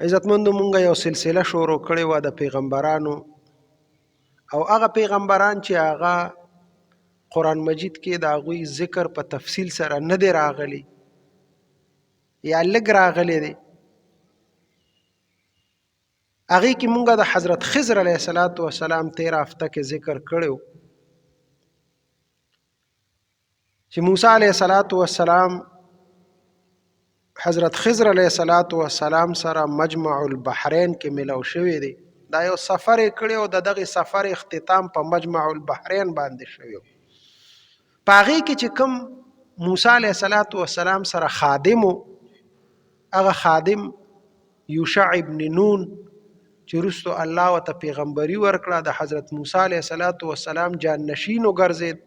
عزتمندو، مونږ یو سلسله شروع کړې وه د پیغمبرانو، او هغه پیغمبران چې هغه قرآن مجید کې د هغوی ذکر په تفصیل سره نه دی راغلی یا لږ راغلی دی، هغې کې مونږ د حضرت خضر علیه الصلاة والسلام تېره هفته کې ذکر کړی چې موسی علیه الصلاة والسلام حضرت خضر علیه الصلاة والسلام سره مجمع البحرین کې ملاو شوی دی. دا یو سفر یې کړی او د دغه سفر اختتام په مجمع البحرین باندې شوی. په هغې کې چې کوم موسی علیه الصلاة والسلام سره خادم، هغه خادم یوشع ابن نون چې وروسته الله ورته پیغمبري ورکړه، د حضرت موسی علیه الصلاة والسلام جان نشین وګرځېد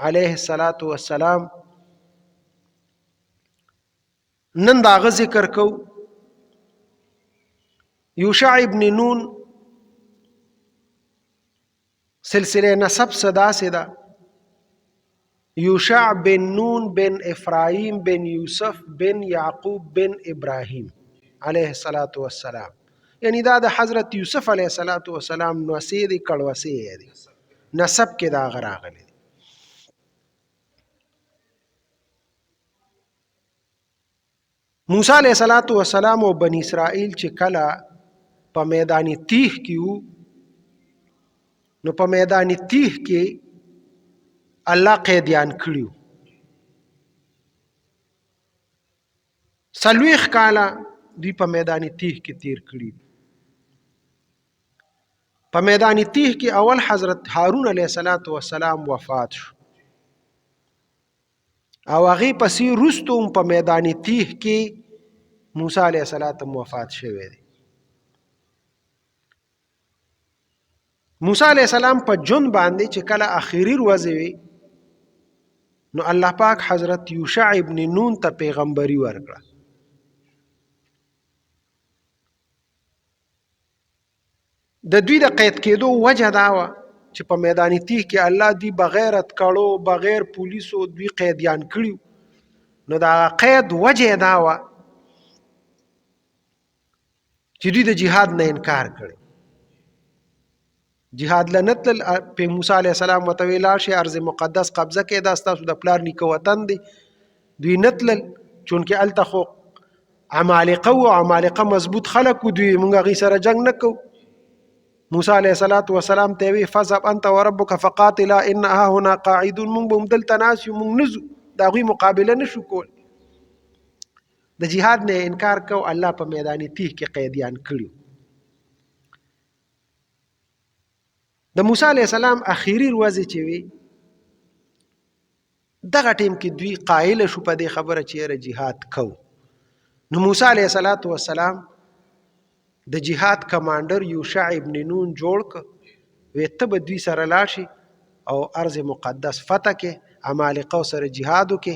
علیه الصلاة والسلام. نن دا غ ذکر کو. یوشع ابن نون سلسله نسب صدا سدا، یوشع بن نون بن افرایم بن یوسف بن یعقوب بن ابراهیم علیه الصلاة والسلام، یعنی دا د حضرت یوسف علیه الصلاة والسلام نوسې دی، کړوسې دی، نسب کې دا غراغلی. موسی علیه الصلاة والسلام او بنی اسرائیل چې کله په میدان تیه کې وو، نو په میدان تیه کې الله قیدیان کړیو. 40 کاله دوی په میدان تیه کې تیر کړي. په میدان تیه کې اول حضرت هارون علیه الصلاة والسلام وفات شو، او هغه پسې وروسته هم په میدان تیه کې موسی علیه السلام وفات شوی دی. موسی علیه السلام په جون باندې چې کله اخیری ورځې وي، نو الله پاک حضرت یوشع ابن نون ته پیغمبري ورکړه. د دوی د قید کېدو وجه دا وه چې په میدان تیه کې الله دوی بغیر اتکړو، بغیر پولیسو دوی قیدیان کړي. نو دا قید وجه دا وه چې دوی د جهاد نه انکار کړي، جهاد له نه تلل. په موسی علیه السلام ورته ویل، لاړ شئ، ارض مقدس قبضه کړئ، دا ستاسو د پلار نیکه وطن دی. دوی نه تلل، چونکې هلته خو عمالقه وو، عمالقه مضبوط خلک وو، دوی مونږ هغوی سره جنګ نه کوو. موسی علیه الصلاة والسلام ته وی، فذهب انت وربک فقاتلا انا هاهنا قاعدون، مونږ به هم دلته ناست یو، مونږ نه ځو، د هغوی مقابله نه شو کولی. د جهاد نه انکار کو، الله په میدان تیه کې قیدیان کړیو. د موسی علیه السلام اخیری ورځې چې وي، دغه ټیم کې دوی قایل شو په دې خبره چې یاره جهاد کو. نو موسی علیه الصلاة والسلام د جهاد کمانډر یوشع ابن نون جوړ ک، وی ته به دوی سره لاړ شي او ارض مقدس فتح کې، عمالقه سره جهاد وکې،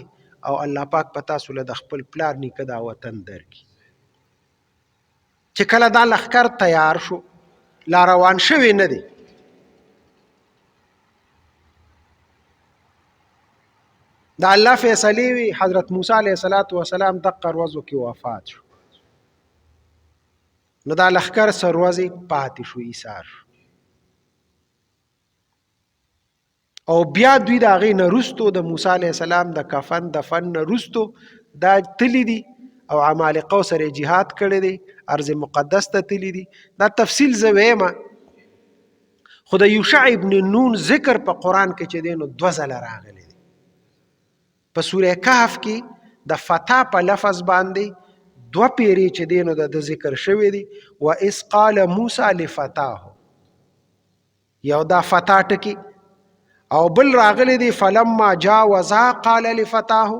او الله پاک په تاسو له د خپل پلار نیکه دا وطن درکړي. چې کله دا لښکر تیار شو، لا روان شوی نه دی، د الله فیصلې وي، حضرت موسی علیه الصلاة والسلام دقه ورځو کې وفات شو. نو دا لښکر څه ورځې پاتې شو، ایسار شو، او بیا دوی د هغې نه وروستو، د موسی علیه السلام د کفن دفن نه وروستو، دا تللي دي او عمالقو سره جهاد کړی دی، ارض مقدس ته تللي دي. دا تفصیل زه وایم، خو د یوشع ابن نون ذکر په قرآن کې چې دی نو دوه ځله راغلی دی. په سوره کهف کې د فتا په لفظ باندې دوه پیرې چې دی نو د ذکر شوی دی، و اذ قال موسی لفتاه، یو دا فتا ټکی، او بل راغلی دی فلما جاوزا قال لفتاه.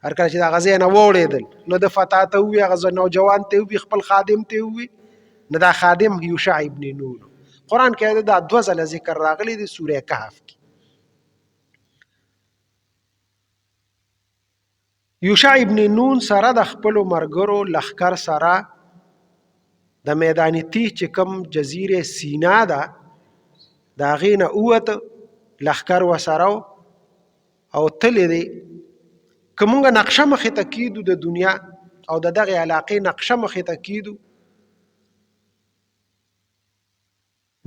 هر کله چې دا غزې نه وړېدل، نو د فتا ته وی، هغه نوجوان ته وی، خپل خادم ته وی. نو دا خادم یوشع ابن نون. قرآن کې دا دوه ځله ذکر راغلی دی سوره کهف کې. یوشع ابن نون سره د خپل مرګرو لخر سره د میدان تیه چې کم جزیره سینا ده، د هغې نه اووت، لښکر وسره او تللی دی. که مونږ نقشه مخې ته کیدو د دنیا، او د دغه علاقې نقشه مخې ته کیدو،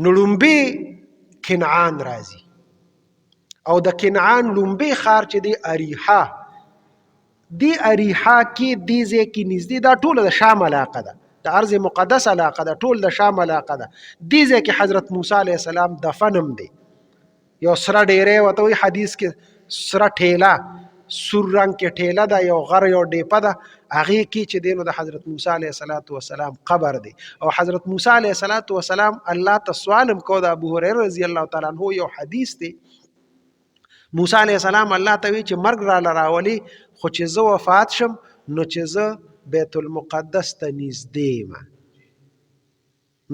نو لومبی کنعان راځي، او د کنعان لومبی ښار چې دی اریحا دی، اریحا کې دی ځای کې نږدې، دا ټوله د شام علاقه ده، د ارض مقدس علاقه ده، ټول د شام علاقه ده. دې ځای کې حضرت موسی علیه السلام دفن هم دی. یو سره ډیری ورته وایي حدیث کې، سره ټیله، سور رنګ کې ټیله ده، یو غر یو ډیپه ده، هغې کې چې دی نو د حضرت موسی علیه السلام قبر دی. او حضرت موسی علیه السلام الله ته سوال هم کو. د ابو هريره رضی الله تعالی عنہ یو حدیث دی، موسی علیه السلام الله ته وی چې مرګ را لراولي، خو چې زه وفات شم نو چې زه بیت المقدس ته نږدې یم.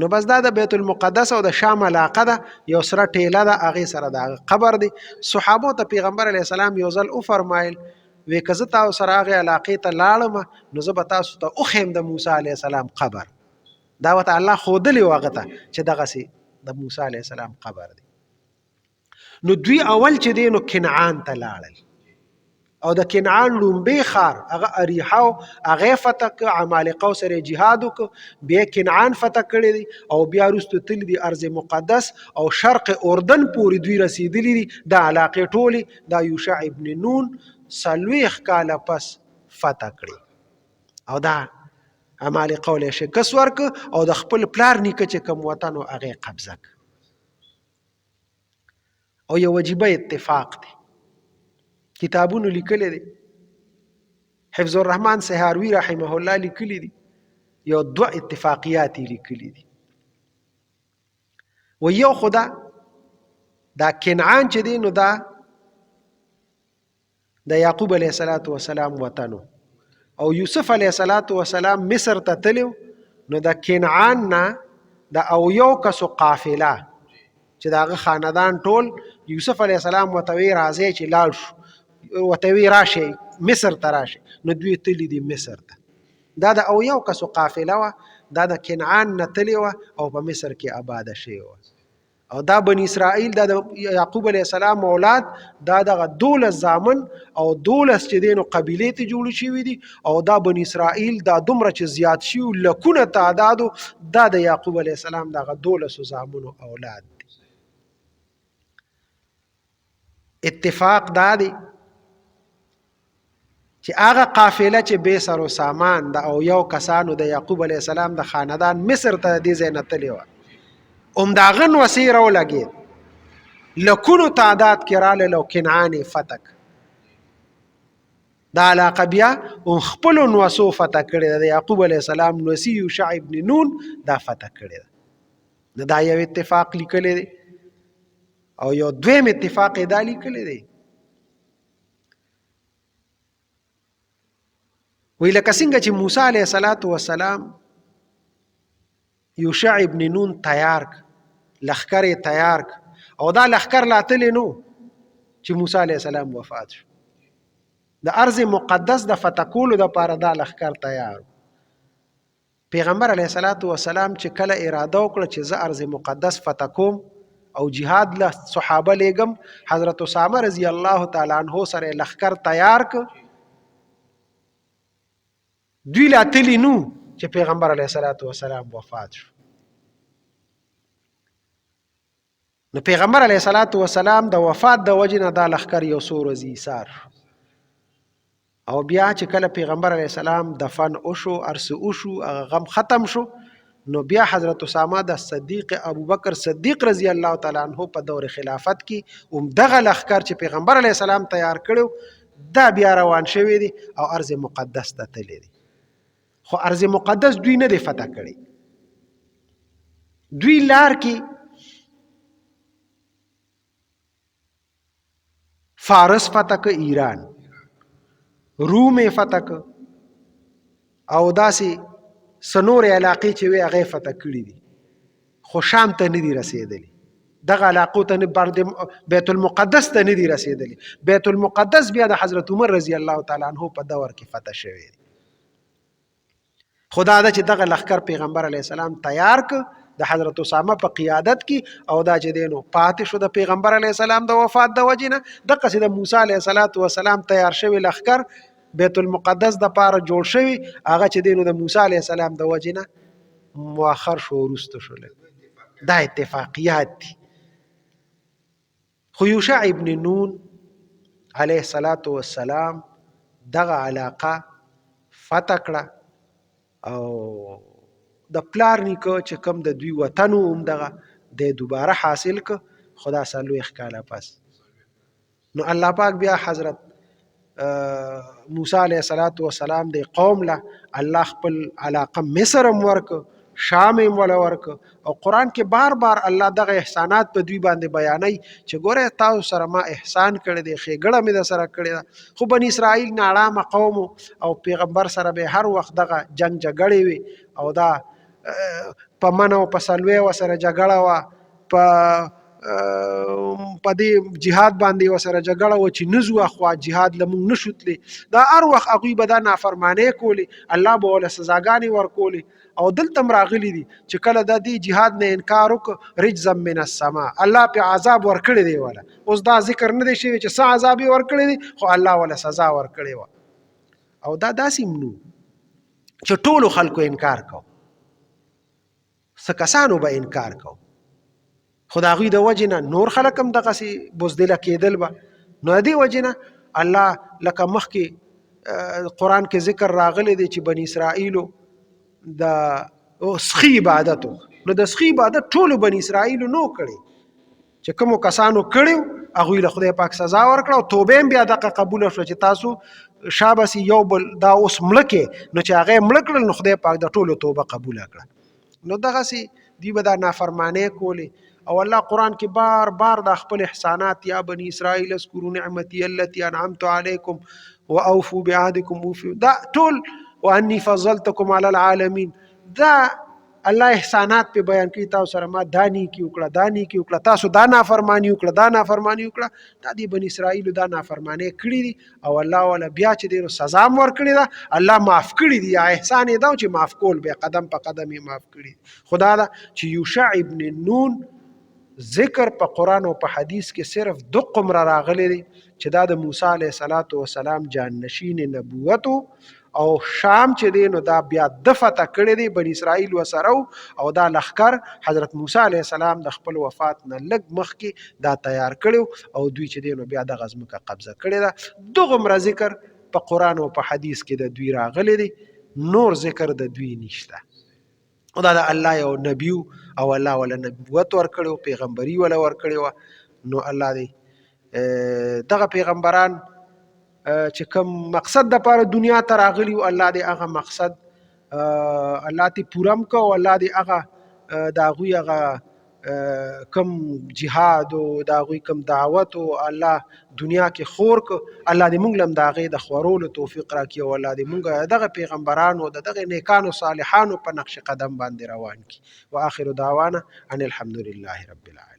نو بس دا د بیت المقدس او د شام علاقه ده، یو سره ټیله ده، هغې سره د هغه قبر دی. صحابو ته پیغمبر علیه السلام یو ځل وفرمایل، وی که زه تاسو سره هغې علاقې ته لاړم نو زه به تاسو ته وښیم د موسی علیه السلام قبر. دا ورته الله ښودلی و هغه ته چې دغسې د موسی علیه السلام قبر دی. نو دوی اول چې دی نو کنعان ته لاړل، او د کنعان لومبی ښار هغه اریحا، هغه فتح ک، عمالقه سره جهاد وک، بیا کنعان فتح کړی دی، او بیا وروسته تللی دی ارض مقدس او شرق اردن پورې دوی رسیدلی دي. د علاقې ټولې دا یوشع ابن نون 40 کاله پس فتح کړي، او دا عمالقه له شکست ورک او د خپل پلار نیکه چې کوم وطن او هغه قبضه ک. او یو عجیبه اتفاق دی، کتابونو لیکلی دی، حفظ الرحمن سهاروی رحمه الله لیکلی دی، یو دوه اتفاقیات لیکلی دي. و یو خدا دا کنعان چې دی نو دا د یعقوب علیه السلام وطنو، او یوسف علیه السلام مصر ته تلو، نو د کنعان نه د او یو کسو قافله چې د هغه خاندان ټول، یوسف علیه السلام ورته وی راځئ چې لاړ شو، ورته وی راشئ مصر ته راشئ، نو دوی تللي دي مصر ته. دا د او یو کسو قافله وه، دا د کنعان نه تللې وه او په مصر کې آباده شوې وه. او دا بنی اسرائیل، دا د یعقوب علیه السلام اولاد، دا دغه 12 زامن او 12 چې دینو قبیلې ته جوړ شوي دي. او دا بنی اسرائیل دا دومره چې زیات شي، لکونه تعدادو، دا د یعقوب علیه السلام دغه 12 زامنو اولاد دي. اتفاق دا دی چې هغه قافله چې بې سر و سامان د او یو کسانو د یعقوب علیه السلام د خاندان مصر ته دې ځای نه تللی وه، هم د هغه نوسې راولګېد، لکونو تعداد کې رالل او کنعان یې فتح کړ. دا علاقه بیا هم خپلو نوسو فتح کړې ده، د یعقوب علیه السلام نوسي یوشع ابن نون دا فتح کړې ده. نو دا یو اتفاق لیکلی دی. او یو دویم اتفاق یې دا لیکلی دی، وی لکه څنګه چې موسی علیه السلام یوشع ابن نون تیار ک، لخر یې تیار ک، او دا لخر لا تللی نو چې موسی علیه السلام وفات شو، د ارض مقدس د فتح کولو دپاره دا لښکر تیار. پیغمبر علیه الصلاة والسلام چې کله اراده وکړه چې زه ارض مقدس فتح کوم او جهاد له صحابه لیږم، حضرت اسامه رضی الله تعالی عنه سره لښکر تیار ک، دوی لا تللی نو چې پیغمبر علیه الصلاة والسلام وفات شو. نو پیغمبر علیه الصلاة والسلام د وفات د وجې نه دا لښکر یو څو ورځې ایسار شو. او بیا چې کله پیغمبر علیه السلام دفن وشو، ارس وشو، هغه غم ختم شو، نو بیا حضرت اسامه د صدیق ابوبکر صدیق رضی الله تعالی عنہ په دور خلافت کې هم دغه لښکر چې پیغمبر علیه السلام تیار کړو دا بیا روان شوی دی او ارض مقدس ته تللی دی. خو ارض مقدس دوی نه دی فتح کړی، دوی لار کې فارس فتح ک، ایران، روم فتح ک، او داسې سنور علاقې چې وی هغه فتح کړې دي، خو شام ته نه دي رسېدلي، دغه علاقو ته نه، بیت المقدس ته نه دي رسېدلي. بیت المقدس بیا د حضرت عمر رضی الله تعالی عنہ په دور کې فتح شوی دی. خدا دا چې دغه لخر پیغمبر علی السلام تیار ک د حضرت اسامه په قیادت کې، او دا چې دینو پاتې شو د پیغمبر علی السلام د وفات د وجې نه، دغه د موسی علیه السلام تیار شوی لخر بیت المقدس د پاره جوړ شوی، هغه چې دینو د موسی علی السلام د وجې نه مؤخر شو، وروسته شو. دا اتفاقیات دي. خو یوشع ابن نون علیه الصلاة والسلام دغه علاقه فتح کړه او د پلار نیکه چې کوم د دوی وطن و هم دغه دی دوباره حاصل که، خدا 40 کاله پس. نو الله پاک بیا حضرت موسی علیه الصلاة والسلام د قوم له الله خپل علاقه مصر هم ورک، شام هم ولا ورک. او قران کې بار بار الله دغه احسانات په دوی باندې بیانوي چې ګوره تاسو سره ما احسان کړی دی، ښېګړه مې در سره کړې ده. خو بني اسرائیل ناړامه قوم او پیغمبر سره به هر وخت دغه جنگ جګړې وي، او دا په من او په سلوې وسره جګړه وه، په دې جهاد باندې وسره جګړه و چې نزو اخوا جهاد لمونږ نشو تللی. دا هر وخت هغوی به دا نافرمانۍ کولې، الله به وله سزاګانې ورکولې. او دلته هم راغلي دي چې کله د دې جهاد نه انکار وکړ، رجزا من السما، الله په عذاب ورکړی دی وله. اوس دا ذکر نه دی شوی چې څه عذاب یې ورکړی دی، خو الله وله سزا ورکړې وه. او دا داسې هم نو چې ټولو خلکو انکار کو، څه کسانو به انکار کو، خو د هغوی د وجې نه نور خلک هم دغسې بزدله کېدل به. نو د دې وجې نه الله لکه مخکې قرآن کې ذکر راغلی دی چې بني اسرائیلو د سخي عبادت وکړ. نو د سخي عبادت ټولو بني اسرائیلو نو کړی، چې کومو کسانو کړیو هغوی له خدای پاک سزا ورکړه او توبه هم بیا دغه قبوله شوه چې تاسو شابسي یو بل دا اوس مړه کې. نو چې هغه یې مړه کړل، نو خدای پاک د ټولو توبه قبوله کړه. نو دغسې دوی به دا نافرمانۍ کولې. او الله قرآن کې بار بار دا خپل احسانات، یا بني اسرائیل اذکروا نعمتي التي انعمت علیکم واوفوا بعهدکم اوفوا، دا ټول وانی فضلتکم علی العالمین، دا الله احسانات په بیان کړي، تاسو سره ما دا نیکي وکړه، دا نیکي وکړه، تاسو دا نافرمانی وکړه، دا نافرمانی وکړه. دا دی بني اسرائیل دا نافرمانی کړي دي او الله ولا بیا چې ډیرو سزا هم ورکړي ده، الله معاف کړي دي. یا احسان یې دا چې معاف کول به قدم په قدم یې معاف کړي. خدا دا چې یوشع ابن نون ذکر په قرآن او په حدیث کې صرف دقمره راغلی دی چې دا د موسی علیه الصلاة والسلام جانشین نبوت او شام چې دی نو دا بیا د فتح کړی دی، بني اسرائیل وسره او دا لښکر حضرت موسی علیه السلام د خپل وفات نه لږ مخکې دا تیار کړو او دوی چې دی نو بیا دغه ځمکه قبضه کړې ده. دغومره ذکر په قرآن او په حدیث کې د دوی راغلی دی، نور ذکر د دوی نشته. او دا د الله یو نبی او الله ولا نبوت ورکړو، پیغمبري ولا ورکړو. نو الله دی دغه پیغمبران چې کوم مقصد د پاره دنیا ته راغلی او الله دې هغه مقصد الله ته پورم کو، او الله دې هغه د هغوی هغه کم جهاد او د هغوی کم دعوت او الله دنیا کې خور کو، الله دې مونږ لم د هغې د خورولو توفیق راکړي، او الله دې مونږ دغه پیغمبرانو د دغه نیکانو صالحانو په نقش قدم باندې روان کړي. واخر دعوانا ان الحمد لله رب العالمین.